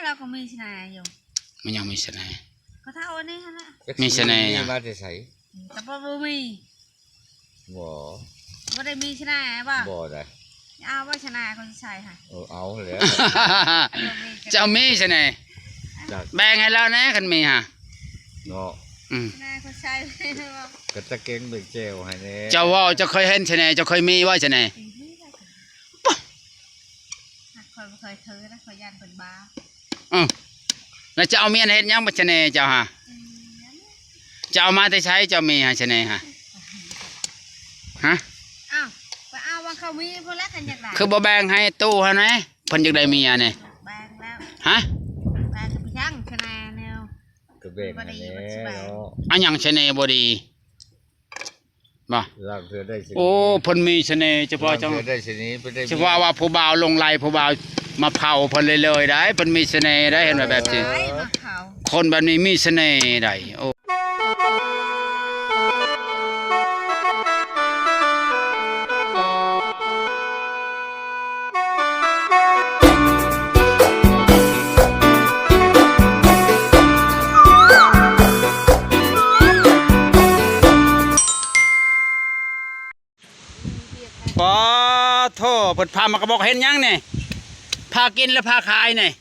ເຈົ້າກໍມີສະແໜຢູ່. ມັນຍັງມີສະແໜ. ກໍເທົ່າອັນນີ້ຫັ້ນແຫຼະ. ມີສະແໜຫຍັງ? ມີມາແຕ່ໃສ? ແຕ່ບໍ່ມີ. ບໍ່ ບໍ່ໄດ້ມີສະແໜບໍ່? ບໍ່ໄດ້. ເອົາບໍ່ສະແໜ ຂ້ອຍຊິໃສ່ໃຫ້. ເອີ ເອົາແລ້ວ. ບໍ່ມີສະແໜ. ເຈົ້າມີສະແໜ? ຈັກ ແບ່ງໃຫ້ລາວແດ່ ຄັນມີຫາ. ເນາະ. ອືມ. ສະແໜຂ້ອຍໃສ່. ກໍຕະເກັງເບິ່ງແຈວໃຫ້ແດ່. ເຈົ້າເວົ້າ ເຈົ້າເຄີຍເຫັນສະແໜ? ເຈົ້າເຄີຍມີບໍ່ສະແໜ? ບໍ່. ຂ້ອຍບໍ່ເຄີຍຖືນະ ຂ້ອຍຢ້ານເພິ່ນບ້າ. ເອີ ແລ້ວຈະເອົາມຽນເຮັດຫຍັງບັດສະແໜເຈົ້າຫາ? ອືມ ຈະເອົາມາແຕ່ໃສ ເຈົ້າມີຫາສະແໜຫາ? ຮະ? ອ້າວ ໄປເອົາວ່າເຂົາມີພຸ້ນແຫຼະ ຄັນຢາກໄດ້. ຄືບໍ່ແບ່ງໃຫ້ຕູ້ຫັ້ນແດ່? ເພິ່ນຢາກໄດ້ເມຍນີ້. ແບ່ງແລ້ວ. ຮະ? ແບ່ງໄປຍັງສະແໜແນວ. ກໍແບ່ງໃຫ້ແດ່ເນາະ. ອັນຫຍັງສະແໜບໍ່ດີ? ບໍ່ ລາງເທື່ອໄດ້ສະເໜ. ໂອ້ ເພິ່ນມີສະເໜ ສະເພາະ ລາງເທື່ອໄດ້ສະເໜ ເພິ່ນໄດ້ ສະເພາະວ່າຜູ້ບ່າວຫຼົງໄຫຼ ຜູ້ບ່າວມາເຝົ້າເພິ່ນເລີຍໆໄດ໋. ເພິ່ນມີສະເໜໄດ໋ ເຫັນວ່າແບບຊີ້ ຄົນແບບນີ້ມີສະເໜໄດ໋. ໂອ້ ປາໂທ້ ເພິ່ນພາມາກະບອກເຮັດຫຍັງນີ້? ພາກິນຫຼືພາຂາຍນີ້?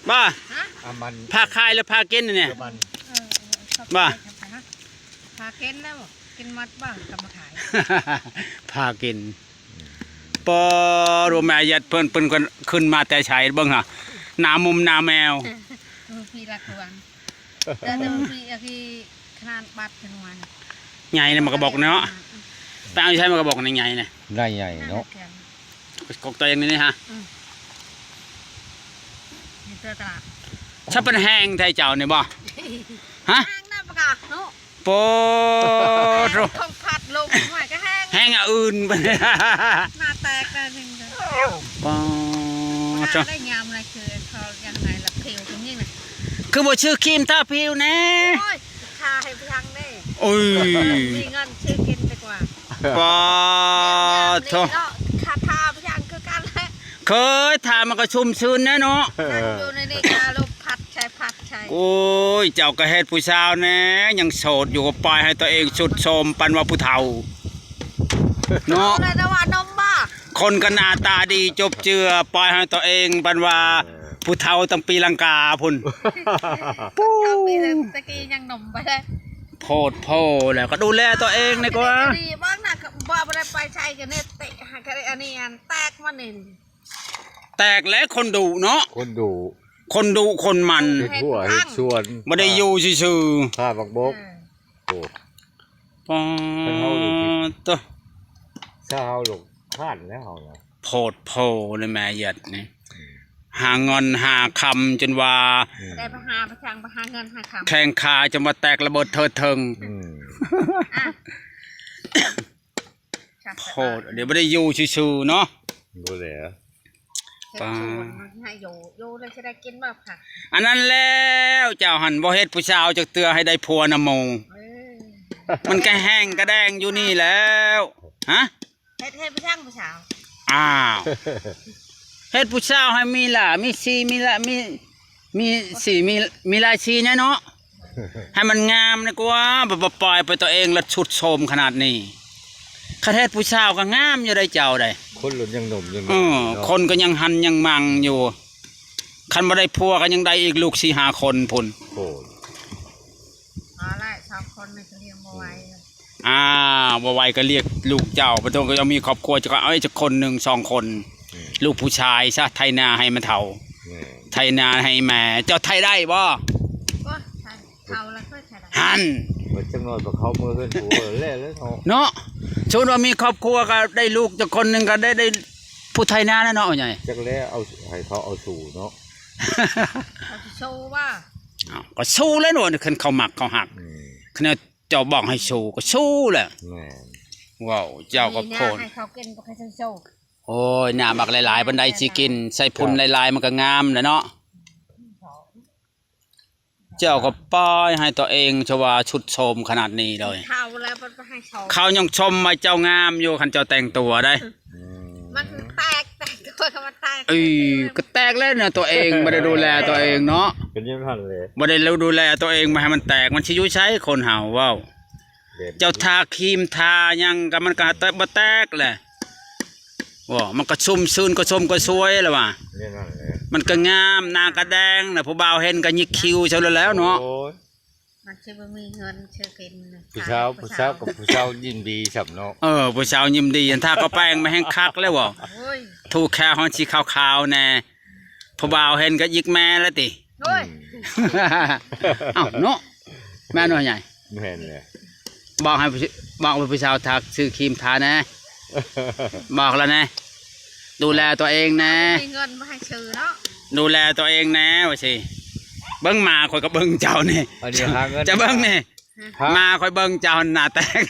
ບໍ່ ຮະ? ອ່ະ ມັນ ພາຂາຍຫຼືພາກິນນີ້? ມັນ ເອີ ເອີ ບໍ່ ພາກິນແລ້ວ ກິນໝົດບໍ່ ກໍມາຂາຍ ພາກິນ. ປາໂທ້ ແມ່ຍາດເພິ່ນ ເພິ່ນຂຶ້ນມາແຕ່ໃສເບິ່ງຫາ ໜ້າມຸມໜ້າແມວ ເອີ ພີ່ລະກວງ. ແຕ່ ແຕ່ວ່າພີ່ ອັນທີ່ຂະໜາດບັດຂຶ້ນມານະ ໃຫຍ່ນະ ໝາກກະບອກເນາະ. ອືມ ໄປເອົາຢູ່ໃສໝາກກະບອກນີ້ໃຫຍ່ນະ? ໄດ້ໃຫຍ່ເນາະ ຂອງຕົວເອງນີ້ ນີ້ຮະ. ອືມ ນີ້ຕົວຕະຫຼາດ ຊະເປັນແຮງແທ້ເຈົ້ານີ້ບໍ່? ຮະ? ແຮງນະປະກາດເນາະ. ປາໂທ້ ຂອງພັດລົມຫວຍກະແຮງ ແຮງອັນອື່ນ ໜ້າແຕກແລ້ວໜຶ່ງ. ປາໂທ້ ໄດ້ຍາມໃດຄືເຂົາຍັງໄງລະຜິວເປັນຫຍັງນະ ຄືບໍ່ຊື້ຄຣີມທາຜິວແດ່? ໂອ້ຍ ທາໃຫ້ພຽງເດ້. ໂອ້ຍ ມີເງິນຊື້ກິນດີກວ່າ. ປາໂທ້ ທາພຽງຄືກັນແຫຼະ. ເຄີຍທາມັນກໍຊຸ່ມຊື່ນແດ່ເນາະ ຢູ່ໃນນີ້ກະລົມພັດໃສ່ພັດໃສ່. ໂອ້ຍ ເຈົ້າກໍເຮັດຜູ້ສາວແດ່ ຍັງໂສດຢູ່ ກໍປ່ອຍໃຫ້ຕົວເອງຊຸດໂຊມປານວ່າຜູ້ເຖົ້າເນາະ. ເອົາແລ້ວ ແຕ່ວ່ານົມບໍ່ ຄົນກໍໜ້າຕາດີຈົບເຈືອ ປ່ອຍໃຫ້ຕົວເອງປານວ່າ ເອີ ຜູ້ເຖົ້າຕັ້ງປີລັງກາພຸ້ນ. ຕະກີ້ຍັງໜຸ່ມໄປເລີຍ ໂພດໂພແລ້ວ ກໍດູແລຕົວເອງດີກວ່າ. ດີເບິ່ງນະ ບໍ່ ບໍ່ໄດ້ໄປໃສ ກະເນັດເຕະ ກະອັນນີ້ ອັນແຕກມານີ້ ແຕກແລ້ວ ຄົນດຸເນາະ ຄົນດຸ ຄົນດຸຄົນໝັ່ນ ເຮັດຮົ້ວເຮັດສວນ ບໍ່ໄດ້ຢູ່ຊື່ໆ ຂ້າບັກບົກ. ເອີ ໂອ້ ປາໂທ້ ຊາວເຮົາລູກຄ້ານແລ້ວເຮົານະ ໂພດໂພເລີຍແມ່ຍາດນີ້. ອືມ ຫາເງິນຫາຄຳຈົນວ່າ ອືມ ໄດ້ໄປຫາໄປຊ່າງໄປຫາເງິນຫາຄຳ ແຂ້ງຂາຈົນວ່າແຕກລະເບີດເທີດເທີງ. ອືມ ອ່ະ ໂພດ ດຽວບໍ່ໄດ້ຢູ່ຊື່ໆເນາະ ບໍ່ແລ້ວ ເຮັດສວນໃຫ້ຢູ່ ຢູ່ແລ້ວຊິໄດ້ກິນບໍ່? ອັນນັ້ນແລ້ວ ເຈົ້າຫັ້ນບໍ່ເຮັດຜູ້ສາວຈັກເທື່ອ ໃຫ້ໄດ້ຜົວນຳໝູ່. ເອີ ມັນກະແຫ້ງກະແດງຢູ່ນີ້ແລ້ວ. ຮະ? ເຮັດ ເຮັດຜູ້ຊ່າງຜູ້ສາວ. ອ້າວ ເຮັດຜູ້ສາວໃຫ້ມີຫຼ້າມີສີ ມີຫຼ້າມີ ມີສີ ມີ ມີຫຼາຍສີແດ່ເນາະ ໃຫ້ມັນງາມດີກວ່າ. ບໍ່ ບໍ່ປ່ອຍໄປຕົວເອງລະຊຸດໂຊມຂະໜາດນີ້. ຄັນເຮັດຜູ້ສາວກໍງາມຢູ່ໄດ໋ເຈົ້າໄດ໋ ຄົນລະຍັງໜຸ່ມຍັງ ເອີ ຄົນກໍຍັງຫັນຍັງມັງຢູ່. ຄັນບໍ່ໄດ້ຜົວກໍຍັງໄດ້ອີກລູກສີ່ຫ້າຄົນພຸ້ນ. ໂອ້ ເອົາລະ ສອງຄົນນີ້ກໍລ້ຽງບໍ່ໄຫວ. ອືມ ອ້າວ ບໍ່ໄຫວກໍລຽກລູກເຈົ້າ ບໍ່ຕ້ອງ ກໍຍັງມີຄອບຄົວ ຈະເອົາຈັກຄົນໜຶ່ງສອງຄົນ. ອືມ ລູກຜູ້ຊາຍຊະ ໄຖນາໃຫ້ມັນເຖົ້າ. ແມ່ນ ໄຖນາໃຫ້ແມ່. ເຈົ້າໄຖໄດ້ບໍ່? ໂອ້ຍ ໄຖ ເຖົ້າລະຄ່ອຍໄຖໄດ້ ຫັ້ນ ເພິ່ນຈັກໜ້ອຍກໍເຂົ້າເມືອເຮືອນຜົວແລ້ວເນາະ ເນາະ. ສົມມຸດວ່າມີຄອບຄົວກໍໄດ້ລູກຈັກຄົນໜຶ່ງ ກໍໄດ້ ໄດ້ຜູ້ໄຖນາແລ້ວເນາະ ໃຫຍ່. ຈັກແລ້ວ ເອົາ ໃຫ້ເຂົາເອົາສູ່ເນາະ ເຂົາຊິສູ້ວ່າ ອ້າວ ກໍສູ້ແລ້ວເນາະ ຄັນເຂົາມັກເຂົາຮັກ. ອືມ ຄັນ ເຈົ້າບອກໃຫ້ສູ້ກໍສູ້ແຫຼະ. ແມ່ນ ເວົ້າເຈົ້າກໍໂພດ ໃຫ້ເຂົາກິນບໍ່ຄ່ອຍສູ້. ໂອ້ຍ ໜ້າບັກຫຼາຍໆ ປານໃດຊິກິນ ໃສ່ຝຸ່ນຫຼາຍໆ ມັນກໍງາມແຫຼະເນາະ. ເຈົ້າກໍປ່ອຍໃຫ້ຕົວເອງຊະວ່າຊຸດໂຊມຂະໜາດນີ້ເລີຍ. ເຂົາແລ້ວເພິ່ນບໍ່ໃຫ້ຊົມ ເຂົາຍັງຊົມວ່າເຈົ້າງາມຢູ່ ຄັນເຈົ້າແຕ່ງຕົວໄດ໋. ອືມ ມັນແຕກ ແຕກ ເອີຍ ກໍແຕກແລ້ວນະ ຕົວເອງບໍ່ໄດ້ດູແລຕົວເອງເນາະ ກໍຍັງຫັ້ນແຫຼະ ບໍ່ໄດ້ດູແລຕົວເອງ ບໍ່ໃຫ້ມັນແຕກ ມັນຊິຢູ່ໃສ ຄົນເຮົາເວົ້າ ແບບ ເຈົ້າທາຄຣີມທາຫຍັງກໍ ມັນກໍແຕກ ບໍ່ແຕກແຫຼະ ເວົ້າ ມັນກໍຊຸ່ມຊື່ນ ກະຊົມກະຊວຍແລ້ວວ່າ ແນວນັ້ນແຫຼະ ມັນກໍງາມ ໜ້າກໍແດງນະ ຜູ້ບ່າວເຫັນກໍຫຍິກຄິ້ວເຈົ້າແລ້ວເນາະ ໂອ້ຍ ມັນຊິບໍ່ມີເງິນຊື້ກິນນະ ຜູ້ສາວ ຜູ້ສາວກັບຜູ້ສາວຍິນດີສ່ຳເນາະ ເອີ ຜູ້ສາວຍິນດີ ອັນທາກໍແປງມາແຮງຄັກແລ້ວເວົ້າ ໂອ້ຍ ຖູແຂ້ວໃຫ້ມັນຊິຂາວໆແດ່ ຜູ້ບ່າວເຫັນກໍຫຍິກແມ່ແລ້ວຕິ ໂອ້ຍ ອືມ ເອົ້າເນາະ ແມ່ນບໍ່ໃຫຍ່ ແມ່ນແຫຼະ ບອກໃຫ້ ບອກໃຫ້ຜູ້ສາວທາ ຊື້ຄຣີມທາແດ່ ບອກລະແດ່ ດູແລຕົວເອງແດ່ ມີເງິນບໍ່ໃຫ້ຊື້ເນາະ ດູແລຕົວເອງແດ່ວ່າຊີ້ ເບິ່ງໝາຂ້ອຍກໍເບິ່ງເຈົ້ານີ້ ອັນນີ້ຫາເງິນ ຈະເບິ່ງນີ້ ຫາ ໝາຂ້ອຍເບິ່ງເຈົ້າໜ້າແຕກ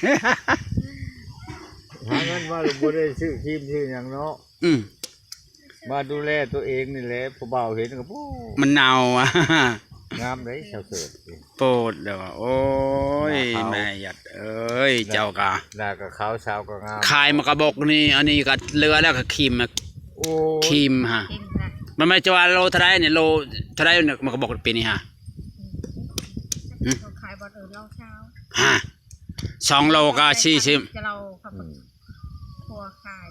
ຫາເງິນມາແລ້ວບໍ່ໄດ້ຊື້ຄຣີມຊື້ຫຍັງເນາະ ອືມ ມາດູແລຕົວເອງນີ້ແຫຼະ ຜູ້ບ່າວເຫັນກໍ ໂອ້ ມັນເນົ່າ ງາມເດ້ສາວເສີດ ໂປດແລ້ວ ໂອ້ຍ ໜ້າຂາວ ແມ່ຢັດເອີຍ ເຈົ້າກະ ໜ້າກໍຂາວ ສາວກໍງາມ ຂາຍໝາກກະບົກນີ້ ອັນນີ້ກໍເຫຼືອແລ້ວກໍຄຣີມ ໂອ້ຍ ຄຣີມຫາ ຄຣີມຫາ ມັນແມ່ນຈະວ່າໂລເທົ່າໃດນີ້ ໂລເທົ່າໃດໝາກກະບົກປີນີ້ຫາ ອືມ ຂາຍບໍ່ເອີ ໂລຊາວ ຫາ ສອງໂລກໍສີ່ສິບ ຈະໂລ ອືມ ຄົວຂາຍ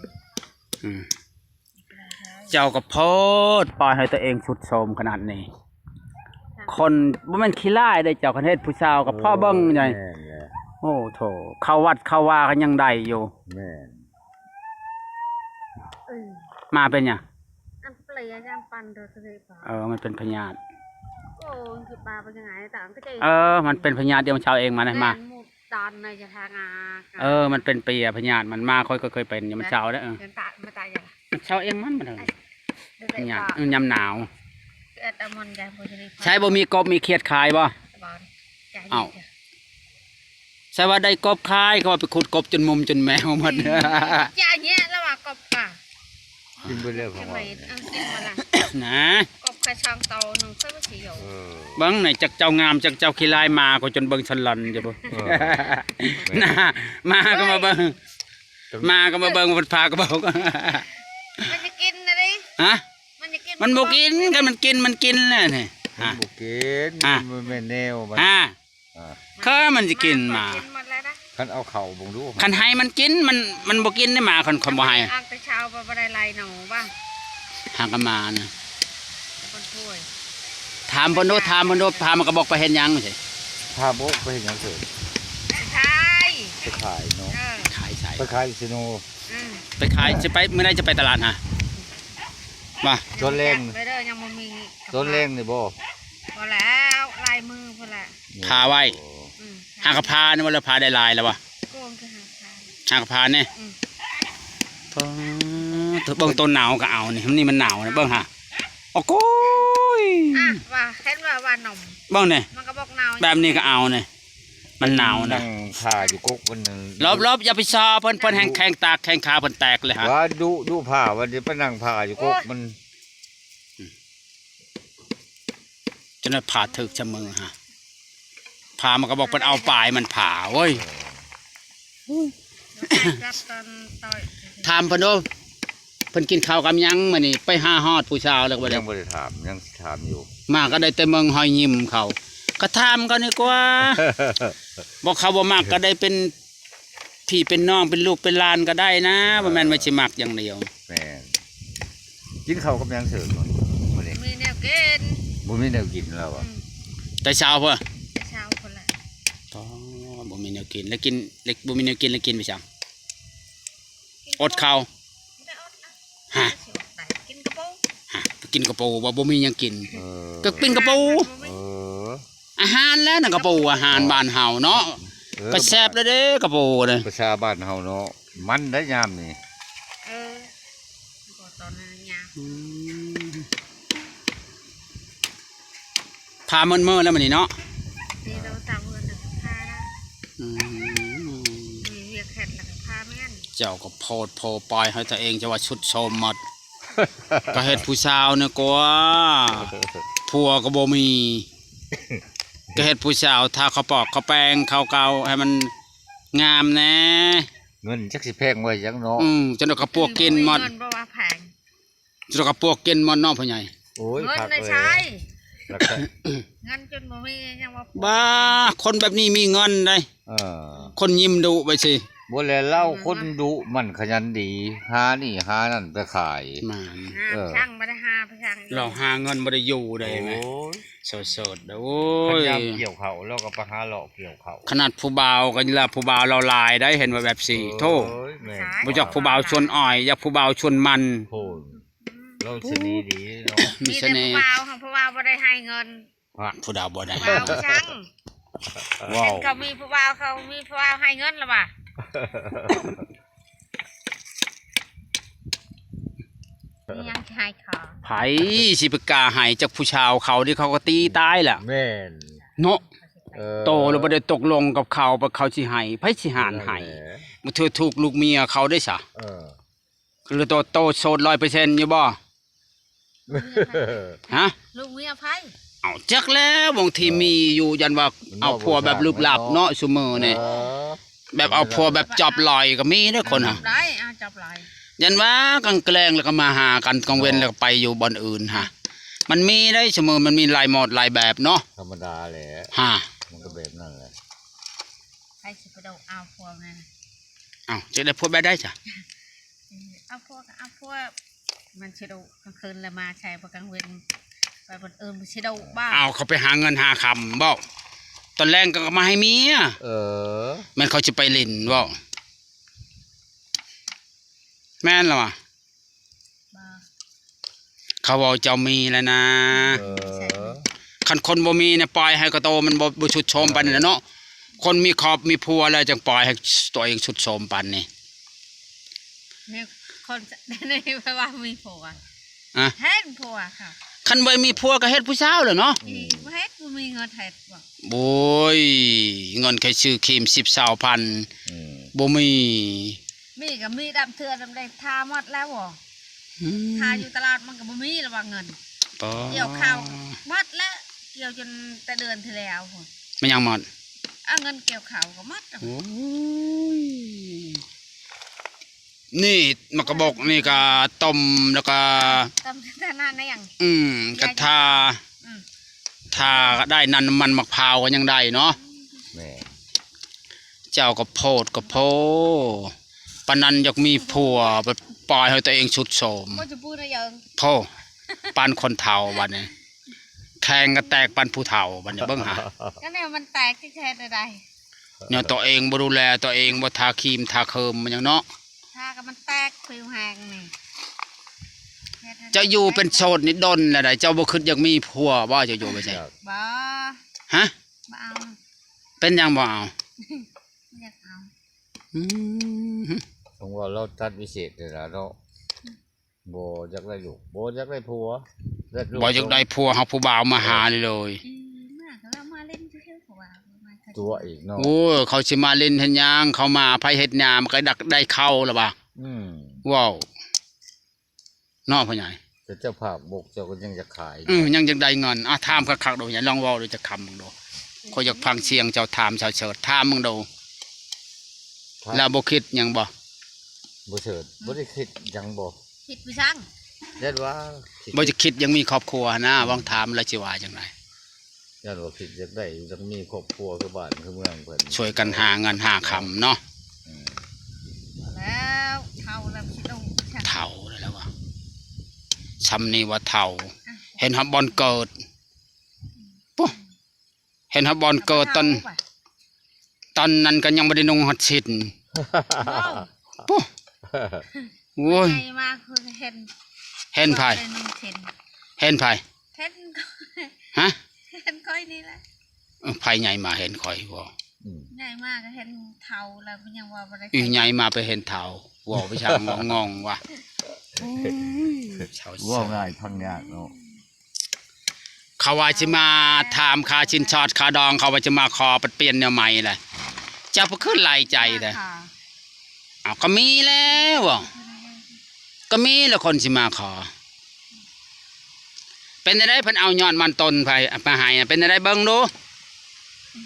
ອືມ ເຈົ້າກໍໂພດ ປ່ອຍໃຫ້ຕົວເອງຊຸດໂຊມຂະໜາດນີ້ ຄົນບໍ່ແມ່ນຂີ້ລ້າຍເດ້ເຈົ້າ ຄັນເຮັດຜູ້ສາວກໍພໍເບິ່ງໃດ ເອີ ແມ່ນແຫຼະ ໂອ້ໂທ້ ເຂົ້າວັດເຂົ້າວາກໍຍັງໄດ້ຢູ່ ແມ່ນ ເອີ ມາເປັນຫຍັງ ອັນເປຍຍັງປັນໂດຍສະເພາະ ເອີ ມັນເປັນພະຍາດ ໂອ້ ຄືປາເປັນຫຍັງ ຕາມກໍຈະ ເອີ ມັນເປັນພະຍາດ ດຽວມັນເຊົາເອງ ມານະ ມາ ຕອນໃນຈະທາງາ ເອີ ມັນເປັນເປຍພະຍາດ ມັນມາ ຂ້ອຍກໍເຄີຍເປັນຢູ່ ມັນເຊົາເດ້ ເອີ ເຊົາເອງມັນ ມັນພະຍາດ ເອີ ຍາມໜາວ ໃຊ້ບໍ່ມີກົບມີຂຽດຂາຍບໍ່ ເອົ້າ ໃຊ້ວ່າໄດ້ກົບຂາຍ ເຂົາວ່າໄປຂຸດກົບຈົນມຸມຈົນແມວໝົດ ອືມ ຈະເຍະລະວ່າກົບກະ ກິນເບິດແລ້ວ ເຂົາວ່າ ເອີ ກິນໝົດລະ ນະ ກົບໄຂ່ສອງໂຕໜຶ່ງ ເພິ່ນວ່າຊິຢູ່ ເອີ ເບິ່ງນີ້ ຈັກເຈົ້າງາມ ຈັກເຈົ້າຂີ້ຮ້າຍ ໝາກໍຈົນເບິ່ງສະຫຼັ່ນຢູ່ພຸ້ນ ເອີ ນະ ໝາກໍມາເບິ່ງ ເອີຍ ໝາກໍມາເບິ່ງ ເພິ່ນພາກໍບອກ ມັນຈະກິນນະເດ້ ຮະ ມັນຈະກິນ ມັນບໍ່ກິນ ຄັນມັນກິນ ມັນກິນແລ້ວນີ້ ມັນບໍ່ກິນ ຮະ ມັນບໍ່ແມ່ນແນວມັນ ຮະ ອ່າ ຄືມັນຊິກິນໝາ ກິນໝົດແລ້ວນະ ຄັນເອົາເຂົ້າເບິ່ງດູ ຄັນໃຫ້ມັນກິນ ມັນ ມັນບໍ່ກິນເດ້ໝາ ຄັນ ຄັນບໍ່ໃຫ້ ອັນແຕ່ເຊົ້າບໍ່ ບໍ່ໄດ້ໄລ່ໜູວ່າ ຫາກະໝານະ ມັນໂພຍ ຖາມເພິ່ນດູ ຖາມເພິ່ນດູ ພາມັນກະບົກໄປເຮັດຫຍັງຊີ້ ພາບົກໄປເຮັດຫຍັງເສີດ ໄປຂາຍ ໄປຂາຍເນາະ ເອີ ຂາຍໃສ ໄປຂາຍເຊໂນ ອືມ ໄປຂາຍ ຊິໄປ ມື້ໃດຈະໄປຕະຫຼາດຫາ ວ່າ ຕອນແລງ ໄປເດີ ຍັງບໍ່ມີ ຕອນແລງນີ້ບໍ່ ບໍ່ແລ້ວ ຫຼາຍມື້ພຸ້ນແຫຼະ ພາໄວ້ ໂອ້ ອືມ ຫາກະພານີ້ວ່າ ແລ້ວພາໄດ້ຫຼາຍແລ້ວວະ ໂກງຄືຫາກະພາ ຫາກະພານີ້ ອືມ ປາດ ເບິ່ງໂຕໜາວກໍເອົານີ້ ນີ້ມັນໜາວນະ ເບິ່ງຫາ ໂອ້ໂກຍ ອ່ະ ວ່າ ເຫັນວ່າ ວ່າໜົມ ເບິ່ງນີ້ ມັນກໍບອກໜາວ ແບບນີ້ກໍເອົານີ້ ມັນໜາວນະ ນັ່ງຜ່າຢູ່ກົກມັນ ຫຼົບໆ ຢ່າໄປຊໍເພິ່ນ ເພິ່ນແຮງແຂ້ງຕາກແຂ້ງຂາເພິ່ນແຕກເລີຍຫາ ວ່າດຸ ດຸຜ່າ ວ່າຊິໄປນັ່ງຜ່າຢູ່ກົກມັນ ໂອ້ຍ ອືມ ຈົນວ່າຜ່າຖືກຊະມືຫາ ຜ່າມັນກໍບອກເພິ່ນເອົາປາຍມັນຜ່າ ໂອ້ຍ ເອີ ຖາມເພິ່ນດູ ເພິ່ນກິນເຂົ້າກັບຫຍັງມື້ນີ້ ໄປຫາຮອດຜູ້ສາວແລ້ວບໍ່ໄດ້ ຍັງບໍ່ໄດ້ຖາມ ຍັງຊິຖາມຢູ່ ມາກໍໄດ້ແຕ່ເບິ່ງຮອຍຍິ້ມເຂົາ ກໍຖາມເຂົານີ້ກວ່າ ບໍ່ ເຂົາບໍ່ມັກກໍໄດ້ເປັນ ພີ່ເປັນນ້ອງເປັນລູກເປັນຫຼານກໍໄດ້ນະ ບໍ່ແມ່ນວ່າຊິມັກຢ່າງດຽວ ແມ່ນ ກິນເຂົ້າກັບຫຍັງເສີດມື້ນີ້ ມີແນວກິນ ບໍ່ມີແນວກິນແລ້ວອະ ອືມ ແຕ່ເຊົ້າພຸ້ນ ແຕ່ເຊົ້າພຸ້ນລະ ອໍ ບໍ່ມີແນວກິນ ແລ້ວກິນ ແລ້ວບໍ່ມີແນວກິນແລ້ວກິນໄປຫຍັງ ກິນ ອົດເຂົ້າ ບໍ່ໄດ້ອົດນະ ຮະ ຊິອົດໄປ ກິນກະໂປ ຮະ ໄປກິນກະໂປ ວ່າບໍ່ມີຫຍັງກິນ ເອີ ກໍກິນກະໂປ ບໍ່ມີ ເອີ ອາຫານແຫຼະນະກະໂປ ອາຫານບ້ານເຮົາເນາະ ເອີ ກໍແຊບແລ້ວເດ້ກະໂປເດ້ ພາສາບ້ານເຮົາເນາະ ມັນໄດ້ຍາມນີ້ ເອີ ກໍຕອນນັ້ນຍາມ ອືມ ພາເມີແລ້ວມື້ນີ້ເນາະ ນີ້ໂທລະສັບເພິ່ນພາແລ້ວ ອືມ ມີວຽກເຮັດແລ້ວກໍພາແມ່ນ ເຈົ້າກໍໂພດໂພປາຍໃຫ້ຕົວເອງ ຈະວ່າຊຸດໂຊມໝົດ ກໍເຮັດຜູ້ສາວນີ້ກວ່າ ຜົວກໍບໍ່ມີ ກໍເຮັດຜູ້ສາວ ທາເຂົ້າປອກເຂົ້າແປງເຂົ້າເກົາໃຫ້ມັນງາມແດ່ ເງິນຈັກຊິແພງໄວ້ຫຍັງເນາະ ອືມ ຈົນເອົາກະປວກກິນໝົດ ເງິນບໍ່ວ່າແພງ ສະກະປົວກກິນໝົດເນາະພໍ່ໃຫຍ່. ໂອ້ຍ ເງິນ ຄັກ ເລີຍ ໃຊ້ ແລ້ວກໍ ເງິນຈົນບໍ່ມີ ຍັງວ່າ ບ້າ ຄົນແບບນີ້ມີເງິນໄດ໋. ເອີ ຄົນຍິ້ມດຸໄປຊິ. ບໍ່ແລະ ລາວຄົນດຸ ມັນຂະຫຍັນດີ ຫານີ້ຫານັ້ນໄປຂາຍ. ແມ່ນ ຫາ ເອີ ຊ່າງບໍ່ໄດ້ຫາໄປຊ່າງ ລາວຫາເງິນບໍ່ໄດ້ຢູ່ໄດ໋ແມ່. ໂອ້ຍ ໂສດໆ ໂອ້ຍ ຄັນຍາມກ່ຽວເຂົ້າ ລາວກໍໄປຫາເລາະກ່ຽວເຂົ້າ. ຂະໜາດຜູ້ບ່າວກໍລະ ຜູ້ບ່າວລາວຫຼາຍໄດ໋ ເຫັນວ່າແບບຊີ້. ໂອ້ຍ ໂທ້ ແມ່ນ ບໍ່ຈັກຜູ້ບ່າວຊວນອ້ອຍ ຢາກຜູ້ບ່າວຊວນມັນ. ໂອ້ຍ ລາວສະເໜ່ດີເນາະ. ມີສະເໜ່ ມີແຕ່ຜູ້ບ່າວ ຜູ້ບ່າວບໍ່ໄດ້ໃຫ້ເງິນ. ຜູ້ບ່າວບໍ່ໄດ້ ຜູ້ບ່າວຊ່າງ ເວົ້າ ເຫັນເຂົາມີຜູ້ບ່າວ ເຂົາມີຜູ້ບ່າວໃຫ້ເງິນລະວ່າ. ມີຫຍັງຊິໃຫ້ເຂົາ ໃຜຊິໄປກ້າໃຫ້ຈັກຜູ້ຊາວເຂົານີ້ ເຂົາກໍຕີຕາຍລະ. ແມ່ນ ເນາະ ເອີ ໂຕລະບໍ່ໄດ້ຕົກລົງກັບເຂົາ ວ່າເຂົາຊິໃຫ້ ໃຜຊິຫານໃຫ້. ນັ້ນແຫຼະ ບາງເທື່ອຖືກລູກເມຍເຂົາໄດ້ຊະ. ເອີ ຫຼືໂຕ ໂຕໂສດຮ້ອຍເປີເຊັນຢູ່ບໍ່? ຮະ? ລູກເມຍໃຜ? ເອົາ ຈັກແລ້ວ ບາງທີມີຢູ່ ຢ້ານວ່າເອົາຜົວແບບລຶກລັບເນາະ ຊຸມື້ນີ້. ເອີ ແບບເອົາຜົວແບບຈັບລອຍກໍມີເດ້ຄົນຫະ. ຈັບໄດ້ ອ່າ ຈັບລອຍ ຢ້ານວ່າກາງແລງແລ້ວກໍມາຫາກັນ ກາງເວັນແລ້ວກໍໄປຢູ່ບ່ອນອື່ນຫະ. ມັນມີໄດ໋ ຊຸມື້ມັນມີຫຼາຍໂໝດຫຼາຍແບບເນາະ. ທຳມະດາແຫຼະ ຮະ ມັນກໍແບບນັ້ນແຫຼະ. ໃຜຊິໄປດຸເອົາຜົວນັ້ນ? ເອົ້າ ຈະໄດ້ຜົວແບບໃດຊະ? ເອີ ເອົາຜົວກໍເອົາຜົວ ມັນຊິດຸກາງຄືນແລ້ວມາໃຊ້ ພໍກາງເວັນໄປບ່ອນອື່ນມັນຊິດຸບໍ່? ເອົາ ເຂົາໄປຫາເງິນຫາຄຳບໍ? ຕອນແລງກໍມາໃຫ້ເມຍ. ເອີ ແມ່ນເຂົາຊິໄປຫຼິ້ນບໍ? ແມ່ນລະຫວາ? ບໍ່ ເຂົາເວົ້າເຈົ້າມີແລ້ວນະ. ເອີ ຄັນຄົນບໍ່ມີນະ ປ່ອຍໃຫ້ກະໂຕມັນບໍ່ ບໍ່ຊຸດໂຊມປານນີ້ແຫຼະເນາະ. ຄົນມີຄອບມີຜົວແລ້ວ ຈັ່ງປ່ອຍໃຫ້ຕົວເອງຊຸດໂຊມປານນີ້. ນີ້ຄົນ ນີ້ແປວ່າມີຜົວ ອະ ເຫັນຜົວເຂົາ. ຄັນບໍ່ມີຜົວກໍເຮັດຜູ້ສາວແຫຼະເນາະ. ອືມ ບໍ່ເຮັດ ບໍ່ມີເງິນເຮັດບໍ່? ໂອ້ຍ ເງິນໃຫ້ຊື້ຄຣີມສິບຊາວພັນ ອືມ ບໍ່ມີ. ມີກໍມີດຳເທື່ອດຳໄດ້ ທາໝົດແລ້ວບໍ່? ອືມ ທາຢູ່ຕະຫຼາດມັນກໍບໍ່ມີລະວ່າເງິນ. ປາ ກ່ຽວເຂົ້າໝົດແລ້ວ ກ່ຽວຈົນແຕ່ເດືອນທີ່ແລ້ວພຸ້ນ. ແມ່ນຫຍັງໝົດ? ເອົາເງິນກ່ຽວເຂົ້າກໍໝົດ. ໂອ້ຍ ນີ້ໝາກກະບົກນີ້ກໍຕົ້ມ ແລ້ວກໍຕົ້ມ ທານະຫຍັງ? ອືມ ກະທາ ອືມ ທາກໍໄດ້ ນ້ຳມັນໝາກພ້າວກໍຍັງໄດ້ເນາະ. ແມ່ນ ເຈົ້າກໍໂພດກໍໂພ ປານນັ້ນຢາກມີຜົວ ໄປປ່ອຍໃຫ້ຕົວເອງຊຸດໂຊມ. ບໍ່ຈະປູນະເຢິງ ໂພ ປານຄົນເຖົ້າບັດນີ້ ແຂ້ງກໍແຕກປານຜູ້ເຖົ້າບັດນີ້ ເບິ່ງຫາ. ກໍແນວມັນແຕກ ຊິເຮັດແນວໃດ? ແນວຕົວເອງບໍ່ດູແລຕົວເອງ ບໍ່ທາຄຣີມທາເຄີມມັນຫຍັງເນາະ. ທາກໍມັນແຕກ ຜິວແຫ້ງນີ້ ເຈົ້າຢູ່ເປັນໂສດນີ້ດົນແລ້ວໃດ໋ ເຈົ້າບໍ່ຄິດຢາກມີຜົວບໍ່? ເຈົ້າຢູ່ໄປໃສ? ບໍ່ ຮະ? ບໍ່ເອົາ. ເປັນຫຍັງບໍ່ເອົາ? ຢາກເອົາ. ອືມ ຕ້ອງວ່າລາວຕັດວິເສດແທ້ລະເນາະ. ບໍ່ຢາກໄດ້ລູກ ບໍ່ຢາກໄດ້ຜົວ ບໍ່ຢາກໄດ້ຜົວ ເອົາຜູ້ບ່າວມາຫານີ້ເລີຍ. ອືມ ມາກໍລາວມາຫຼິ້ນຊື່ໆ ເຂົາວ່າ ຕົວະອີກເນາະ. ໂອ້ຍ ເຂົາຊິມາຫຼິ້ນເຮັດຫຍັງ? ເຂົາມາໃຜເຮັດນາ ມັນກໍໄດ້ເຂົ້າລະວ່າ. ອືມ ເວົ້າເນາະພໍ່ໃຫຍ່. ແຕ່ເຈົ້າພາກບົກເຈົ້າກໍຍັງຢາກຂາຍ. ອືມ ຍັງຢາກໄດ້ເງິນ. ອາ ຖາມຄັກໆ ດູ ຢ່າລອງເວົ້າດູ ຈະຄຳເບິ່ງດູ. ຂ້ອຍຢາກຟັງສຽງເຈົ້າຖາມສາວເສີດ ຖາມເບິ່ງດູ. ລາວບໍ່ຄິດຫຍັງບໍ່? ບໍ່ເສີດ ອືມ ບໍ່ໄດ້ຄິດຫຍັງບໍ່? ຄິດໄປຊັງ ຢ້ານວ່າ ບໍ່ຈະຄິດຍັງມີຄອບຄົວຫັ້ນນາ. ອືມ ຫວັງຖາມລາວຊິວ່າຈັ່ງໃດ? ຢ້ານວ່າຄິດຢາກໄດ້ ຢາກມີຄອບຄົວຄືບ້ານຄືເມືອງເພິ່ນ ຊ່ວຍກັນຫາເງິນຫາຄຳເນາະ. ອືມ ແລ້ວເຖົ້າແລ້ວຊິຕ້ອງ ເຖົ້າແລ້ວວ່າ ຊ່ຳນີ້ວ່າເຖົ້າ ອະ ເຫັນຮອດບ່ອນເກີດ ປຸ ເຫັນຮອດບ່ອນເກີດ ຕອນ ຕອນນັ້ນກໍຍັງບໍ່ໄດ້ນຸ່ງຮອດສິ້ນ. ໂອ້ ໂອ້ຍ ໃຫຍ່ມາຄືເຫັນ ເຫັນໃຜ? ເຫັນໃຜ? ເຫັນ ຮະ? ເຫັນຂ້ອຍນີ້ແຫຼະ. ເອີ ໃຜໃຫຍ່ມາເຫັນຂ້ອຍບໍ່? ອືມ ໃຫຍ່ມາກໍເຫັນເຖົ້າແລ້ວ ຍັງວ່າບໍ່ໄດ້ ອີ ໃຫຍ່ມາໄປເຫັນເຖົ້າ ເວົ້າໄປຊ່າງ ງົງວ່າ ໂອ້ຍ ເວົ້າງ່າຍຟັງຍາກເນາະ. ເຂົາວ່າຊິມາຖາມຄ່າສິນສອດຄ່າດອງ ເຂົາວ່າຊິມາຂໍປັດປ່ຽນແນວໃໝ່ແຫຼະ. ເຈົ້າບໍ່ຄືຫຼາຍໃຈແທ້? ເອົາ ກໍມີແລ້ວ ກໍມີແລ້ວຄົນຊິມາຂໍ. ເປັນຈັ່ງໃດ ເພິ່ນເອົາຍອດມັນຕົ້ນໃຜມາໃຫ້ ເປັນຈັ່ງໃດ ເບິ່ງດູ?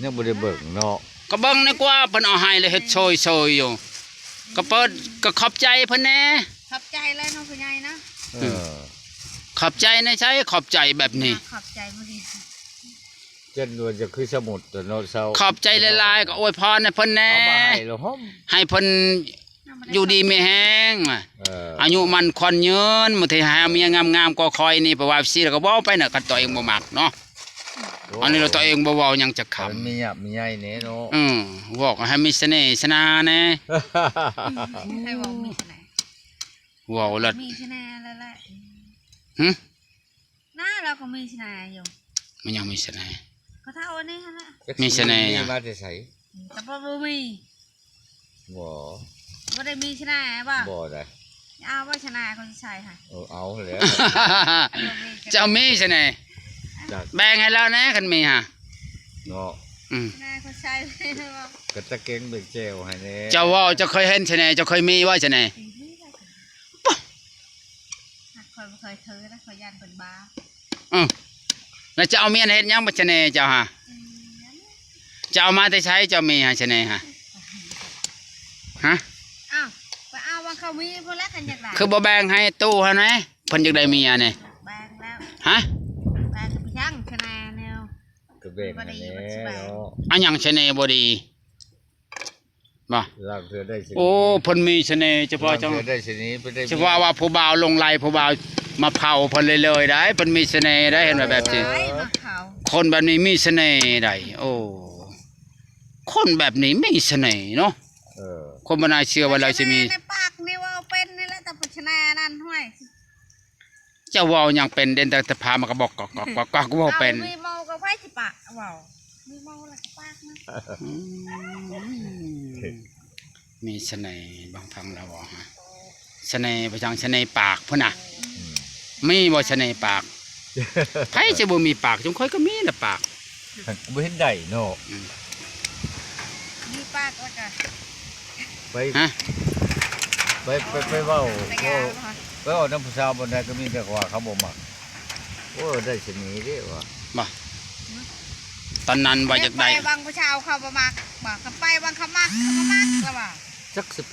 ຍັງບໍ່ໄດ້ເບິ່ງເນາະ. ກໍເບິ່ງດີກວ່າ ເພິ່ນເອົາໃຫ້ແລ້ວເຮັດເຊີຍໆຢູ່. ກໍເປີດ ກໍຂອບໃຈເພິ່ນແດ່. ຂອບໃຈແລ້ວເນາະ ຜູ້ໃຫຍ່ເນາະ. ເອີ. ຂອບໃຈໃນໃສ ຂອບໃຈແບບນີ້ ຂອບໃຈບໍ່ດີ ເຊັ່ນວ່າຈະຄືສະໝຸດເນາະ ເຊົາ ຂອບໃຈຫຼາຍໆ ກໍອວຍພອນໃຫ້ເພິ່ນແດ່ ເອົາມາໃຫ້ລະຫົ່ມ ໃຫ້ເພິ່ນ ຢູ່ດີມີແຮງ ເອີ ອາຍຸໝັ້ນຂວັນຍືນ ບໍ່ໄດ້ຫາເມຍງາມໆ ກວ່າຂ້ອຍນີ້ ເພາະວ່າ ເອັຟຊີ ລະກໍເວົ້າໄປນະ ຄັນຕົວເອງບໍ່ມັກເນາະ ໂອ້ ອັນນີ້ລະຕົວເອງບໍ່ເວົ້າຫຍັງຈັກຄຳ ມີຍາກມີໃຫຍ່ແດ່ເນາະ ເອີ ເວົ້າກໍໃຫ້ມີສະເໜ່ສະໜາແດ່ ໃຫ້ເວົ້າມີສະເໜ່ ເວົ້າລະ ມີສະເໜ່ແລ້ວແຫຼະ ຫຶ ໜ້າລາວກໍມີສະເໜ່ຢູ່ ມັນຍັງມີສະເໜ່ ກໍເທົ່າອັນນີ້ຫັ້ນແຫຼະ ມີສະເໜ່ຫຍັງ ມາແຕ່ໃສ ແຕ່ບໍ່ ບໍ່ມີ ບໍ່ ບໍ່ໄດ້ມີສະເໜ່ບໍ່ ບໍ່ໄດ້ ເອົາບໍ່ສະເໜ່ ເຂົາຊິໃສ່ໃຫ້ ເອີ ເອົາແລ້ວ ບໍ່ມີ ເຈົ້າມີສະເໜ່ ຈັກ ແບ່ງໃຫ້ລາວແດ່ ຄັນມີຫາ ເນາະ ອືມ ສະເໜ່ເຂົາໃສ່ ກໍຕະເກັງເປັນແຈວໃຫ້ແດ່ ເຈົ້າເວົ້າ ເຈົ້າເຄີຍເຫັນສະເໜ່ ເຈົ້າເຄີຍມີບໍ່ສະເໜ່ ບໍ່ ຂ້ອຍບໍ່ເຄີຍຖືນະ ຂ້ອຍຢ້ານເພິ່ນບ້າ ອື ແລ້ວຈະເອົາເມຍເຮັດຫຍັງບັດສະເໜ່ເຈົ້າຫາ ອືມ ຈະເອົາມາແຕ່ໃສ ເຈົ້າມີຫາສະເໜ່ຫາ ຮະ ອ້າວ ໄປເອົາວ່າເຂົາມີພຸ້ນແຫຼະ ຄັນຢາກໄດ້ ຄືບໍ່ແບ່ງໃຫ້ຕູ້ຫັ້ນແດ່ ເພິ່ນຢາກໄດ້ເມຍນີ້ ແບ່ງແລ້ວ ຮະ ແບ່ງໄປຍັງສະເໜ່ແນວ ກໍແບ່ງໃຫ້ແດ່ເນາະ ອັນຫຍັງສະເໜ່ບໍ່ດີ ບໍ່ ລາງເທື່ອໄດ້ສະເໜ່ ໂອ້ ເພິ່ນມີສະເໜ່ ສະເພາະ ລາງເທື່ອໄດ້ສະເໜ່ ເພິ່ນໄດ້ ສະເພາະວ່າຜູ້ບ່າວຫຼົງໄຫຼ ຜູ້ບ່າວມາເຜົາເພິ່ນເລີຍໆໄດ໋ ເພິ່ນມີສະເໜ່ໄດ໋ ເຫັນວ່າແບບຊີ້ ມາເຜົາ ຄົນແບບນີ້ມີສະເໜ່ໄດ໋ ໂອ້ ຄົນແບບນີ້ມີສະເໜ່ເນາະ ເອີ ຄົນບໍ່ໜ້າເຊື່ອວ່າລາວຊິມີ ສະເໜ່ໃນປາກນີ້ເວົ້າເປັນນີ້ແຫຼະ ແຕ່ສະເໜ່ນັ້ນ ຫ້ວຍ ເຈົ້າເວົ້າຫຍັງເປັນ ເດັ່ນແຕ່ ແຕ່ພາມາກະບອກກອກໆ ເວົ້າເປັນ ມີເມົາກໍໃຜຊິປະເວົ້າ ມີເມົາແລ້ວກໍປາກນະ ອືມ ມີສະເໜ່ ບາງພັງລາວເວົ້າຫາ ສະເໜ່ ໄປທາງສະເໜ່ປາກພຸ້ນນະ ອືມ ມີບໍ່ສະເໜ່ປາກ ໃຜຈະບໍ່ມີປາກ ຈຸມຂ້ອຍກໍມີລະປາກ ບໍ່ເຫັນໄດ້ເນາະ ອືມ ມີປາກແລ້ວກະ ໄປ ຮະ ໄປ ໄປ ໄປເວົ້າ ໄປເວົ້ານຳຜູ້ສາວບ່ອນໃດກໍມີແຕ່ວ່າເຂົາບໍ່ມັກ ໂອ້ ໄດ້ສະເໜ່ເດ້ວ່າ ບໍ່ ຕອນນັ້ນວ່າຢາກໄດ້ ໄປຫວັງຜູ້ສາວເຂົາບໍ່ມັກ ບໍ່ ກໍໄປຫວັງເຂົາມັກ ເຂົາກໍມັກລະວ່າ ຈັກຊິໄປ